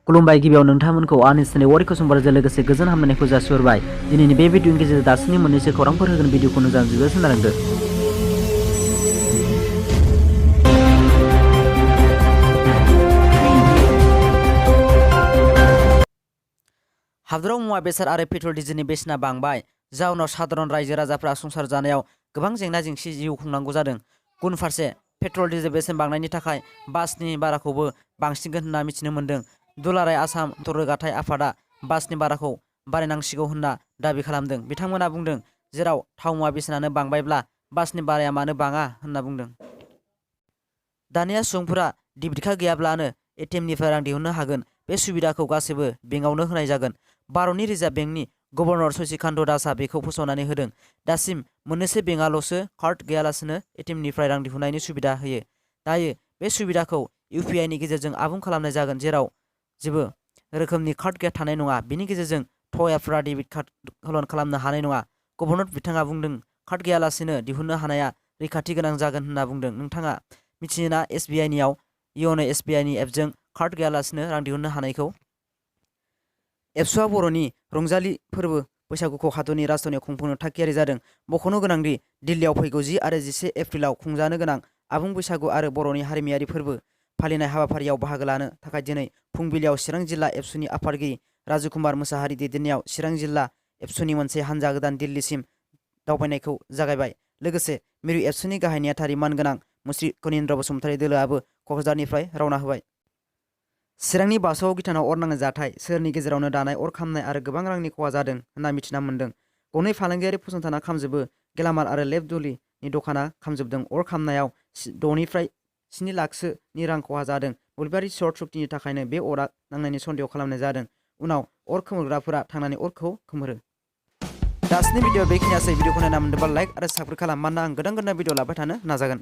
खुलुमबाय गिबियाव नोंथांमोनखौ आंनि चेनेल वारिखौ समबारजों लोगोसे गोजोन हामलायनायखौ जासिहरबाय। दिनैनि बे भिडिअनि गेजेरजों दासिमनि मोननैसो खौरांफोर होगोन भिडिअखौ मोजां जोबजासिम नायलांदो। हादराव मुवा बेसाद आरो पेट्रल डिजेलनि बेसेना बांबाय। जाउनाव साधारन रायजो राजाफ्रा संसार जानायाव गोबां जेंना जेंसि जिउ खुंनांगौ जादों। गुबुन फारसे पेट्रल डिजेल बेसेन बांनायनि थाखाय बासनि भाराखौबो बांसिनगोन होनना मिथिनो मोन्दों। दुलाराय आसाम मटर रोगाथाइ आफादा बासनि भाराखौ बारायनांसिगौ होनना दाबि खालामदों। बिथांमोना बुंदों, जेराव थाव मुवा बेसेनानो बांबायब्ला बासनि भाराया मानो बाङा होनना बुंदों। दानिया सुबुंफोरा डेबिट कार्ड गैयाब्लानो एटिएमनिफ्राय रां दिहुननो हागोन। बे सुबिदाखौ गासैबो बेंकआवनो होनाय जागोन। भारतनि रिजार्भ बेंकनि गभर्नर शशिकान्त दासआ बेखौ फोसावनानै होदों। दासिम मोननैसो बेंकआल'सो कार्ड गैयालासेनो एटिएमनिफ्राय रां दिहुननायनि सुबिदा होयो। दायो बे सुबिदाखौ इउपिआइनि गेजेरजों आबुं खालामनाय जागोन, जेराव जेबो रोखोमनि कार्ड गैया थानाय नङा। बेनि गेजेरजों थगायग्राफोरा डेबिट कार्ड हलन खालामनो हानाय नङा। गभर्नर बिथाङा बुंदों, कार्ड गैयालासेनो दिहुननो हानाया रैखाथि गोनां जागोन होनना बुंदों। नोंथाङा मिथियोना एसबिआइनियाव इयन' एसबिआइनि एपजों कार्ड गैयालासेनो रां दिहुननो हानायखौ? एपसुआ बर'नि रंजालि फोरबो बैसागुखौ हादरनि राजधानीयाव खुंफुंनो थागियारि जादों। मख'नो गोनांदि दिल्लीयाव फैगौ 10 आरो 11 एप्रिलाव खुंजानो गोनां आबुं बैसागु आरो बर'नि हारिमायारि फोरबो फालिनाय हाबाफारियाव बाहागो लानो थाखाय दिनै फुंबिलियाव चिरां जिल्ला एबसुनि आफादगिरि राजु कुमार मोसाहारि दैदेननायाव चिरां जिल्ला एबसुनि मोनसे हान्जा गोदान दिल्लीसिम दावबायनायखौ जागायबाय। लोगोसे मिरु एबसुनि गाहाय नेहाथारि मानगोनां मुस्रि कनिन्द्र बसुमतारी दोलोआबो क'क्राझारनिफ्राय रवाना होबाय। चिरांनि बासुगाव गिथानाव अर नांनाय जाथाय। सोहोरनि गेजेरावनो दानाय अर खामनाय आरो गोबां रांनि खहा जादों होनना मिथिना मोन्दों। गंनै फालांगियारि फसंथाना खामजोबो। गेलामाल आरो लेब दुलिनि दखाना खामजोबदों। अर खामनायाव 6 निफ्राय 7 लाखसोनि रां खहा जादों। मोब्लिबारि सर्ट सर्किटनि थाखायनो बे अरा नांनायनि सन्देह खालामनाय जादों। उनाव अर खोमोरग्राफोरा थांनानै अरखौ खोमोरो। दासिमनि भिडिअ बेखिनियासै। भिडिअखौ नायना मोनदोंबा लाइक आरो साबस्क्राइब खालाम, मानोना आं गोदान भिडिअ लाबाय थानो नाजागोन।